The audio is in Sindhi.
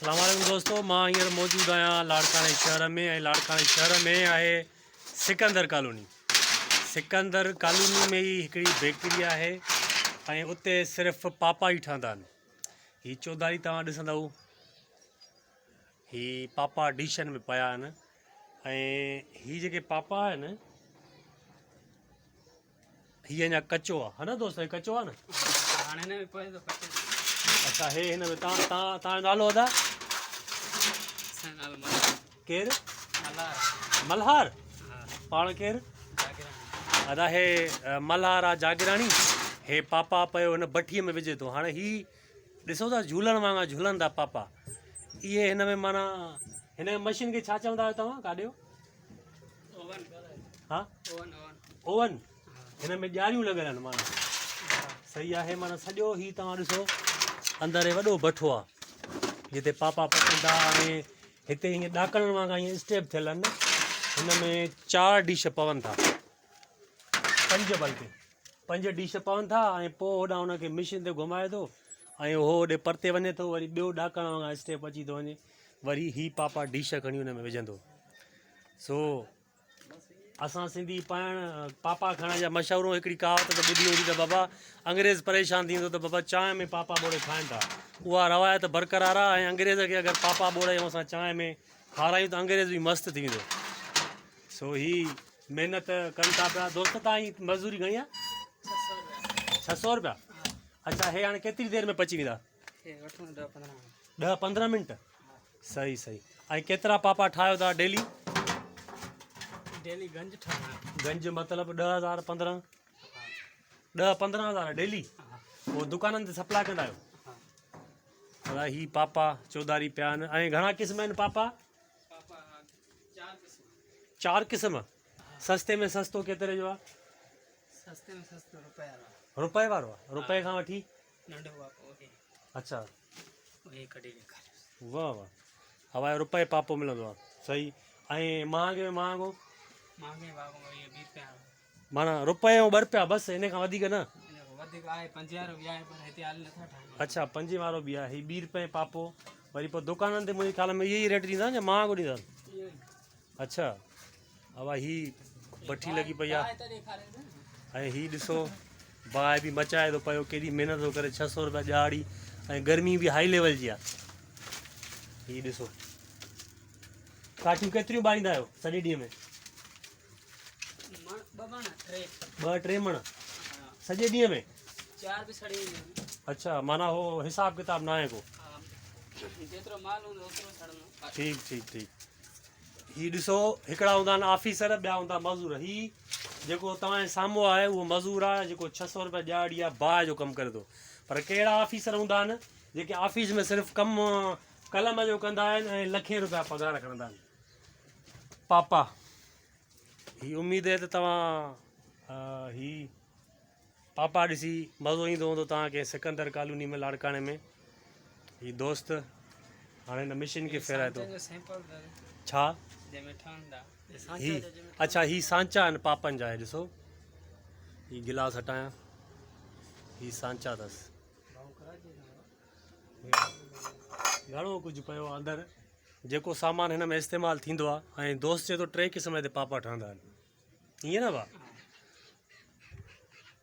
اسلام عليڪم دوستو مان هينئر موجود آهيان لاڙڪاڻي شهر ۾ ۽ لاڙڪاڻي شهر ۾ آهي سڪندر ڪالوني سڪندر ڪالوني ۾ ئي هڪڙي بيڪري آهي ۽ اتي صرف پاپا ئي ٺهندا آهن هي چوڌاري توهان ڏسندو هي پاپا ڊشن ۾ پيا آهن ۽ هي جيڪي پاپا آهن هي اڃا ڪچو آ ها نه دوست هي ڪچو آ نه هاڻي هن ۾ پوي ٿو ڪچو اچھا هي هن ۾ تان تان تان جو نالو ادا اسان نالو ملهار ڪير ملهار ملهار ها پاڻ ڪير جاگيراڻي ادا هي ملهار آ جاگيراڻي هي پاپا پيو هن بٺي ۾ وجهي ٿو هاڻي هي ڏسو ٿا جهولڻ وانگا جهولن ٿا پاپا اهي هن ۾ معنيٰ هن مشين کي ڇا چوندا آهيو توهان ڪاڏيو اوون ها اوون اوون اوون هن ۾ ڄاريون لڳل آهن معنيٰ صحيح آهي معنيٰ سڄو هي توهان ڏسو اندر هي وڏو بٺو آهي جتي پاپا پچن ٿا ۽ هتي ائين ڏاڪڻن وانگر ائين اسٽيپ ٿيل آهن هن ۾ چار ڊش پون ٿا پنج بلڪه پنج ڊش پون ٿا ۽ پوء هوڏانهن هن کي مشين تي گهمائي ٿو ۽ هو هوڏي پرتي وڃي ٿو وري ٻيو ڏاڪڻ وانگر اسٽيپ اچي ٿو وڃي وري هي پاپا ڊش کڻي ان ۾ وجهندو سو اسان سنڌي پائڻ پاپا کائڻ جا مشهور آهيون هڪڙي ڪهاوت ته ٻڌي هوندي ته بابا انگريز پريشان ٿيندو ته بابا چانهه ۾ پاپا ٻوڙي کائن ٿا اها روايت برقرار آهي ۽ انگريز کي اگر پاپا ٻوڙي اسان چانهه ۾ کارايون ته انگريز به مست ٿي ويندو سو هي محنت ڪن ٿا پيا دوست تان هي مزدوري گهڻي آهي 600 روپيا اچھا هي هاڻي ڪيتري دير ۾ پچي ويندا 10 15 منٽ صحيح صحيح ۽ ڪيترا پاپا ٺاهيو ٿا ڊيلي؟ ڊيلي گنج ٺاهيندا گنج مطلب 10000 15 10 15000 ڊيلي پوء دڪانن تي سپلاء ڪندا آهيو ادا هي پاپا چوڌاري پيا آهن ۽ گهڻا قسم آهن پاپا چار قسم سستي ۾ سستو ڪيتري جو آهي سستي ۾ سستو روپئي وارو روپئي وارو آهي روپئي کان وٺي ننڍو پاپو اهي اڇا اهي ڪڍي ڏيکاريوس واه واه هوائي روپئي پاپو ملندو آ صحيح ۽ مهانگي ۾ مهانگو مهانگي پاپو اهي 20 روپيا معنيٰ روپئي ۽ 2 روپيا بس ان کان وڌيڪ نه ان کان وڌيڪ آهي پنجين وارو به آهي پر هتي حال نٿا ٺاهن اڇا پنجين وارو به آهي هي 20 روپئي پاپو وري پوء دڪانن تي منهنجي خيال ۾ اهي ئي ريٽ ڏيندا يا مهانگو ڏيندا اڇا اوا هي بٺي لڳي پئي آ ۽ هي ڏسو باهه به مچائي ٿو پيو ڪيڏي محنت ٿو ڪري ڇهه سو روپيا ڏهاڙي ۽ گرمي به هائي ليول جي آ هي ڏسو ڪاٺيون ڪيتريون ٻاريندا آهيو سڄي ڏينهن ۾ ٻه ٽي مڻ سڄي ڏينهن ۾ چار به سڙي اڇا معنيٰ هو حساب ڪتاب نه آهي ڪو جيترو مال هوندو اوترو سڙندو ٺيڪ ٺيڪ ٺيڪ هي ڏسو هڪڙا هوندا آهن آفيسر ٻيا هوندا مزور هي جيڪو توهان جي سامهون آهي اهو مزور آهي جيڪو ڇهه سو روپيا ڏهاڙي آهي باهه جو ڪم ڪري ٿو پر ڪهڙا آفيسر هوندا آهن جيڪي آفيس ۾ صرف ڪم قلم جو ڪندا آهن ۽ لکين روپيا پگهار کڻندا آهن پاپا هي اميد آهي ته توهان هي پاپا ڏسي مزو ايندو هوندو توهان کي سڪندر ڪالوني ۾ لاڙڪاڻي ۾ هي دوست هاڻي هن مشين کي ڦيرائي ٿو ڇا هي اڇا هي سانچا آهن پاپن جا ڏسو هي گلاس هٽايان هي سانچا اٿس گهڻو ڪجهه پيو اندر جيڪو سامان هن ۾ استعمال ٿيندو آهي ۽ دوست چئي ٿو ٽي قسم هتي پاپا ٺهندا آهن ائين نه ڀا؟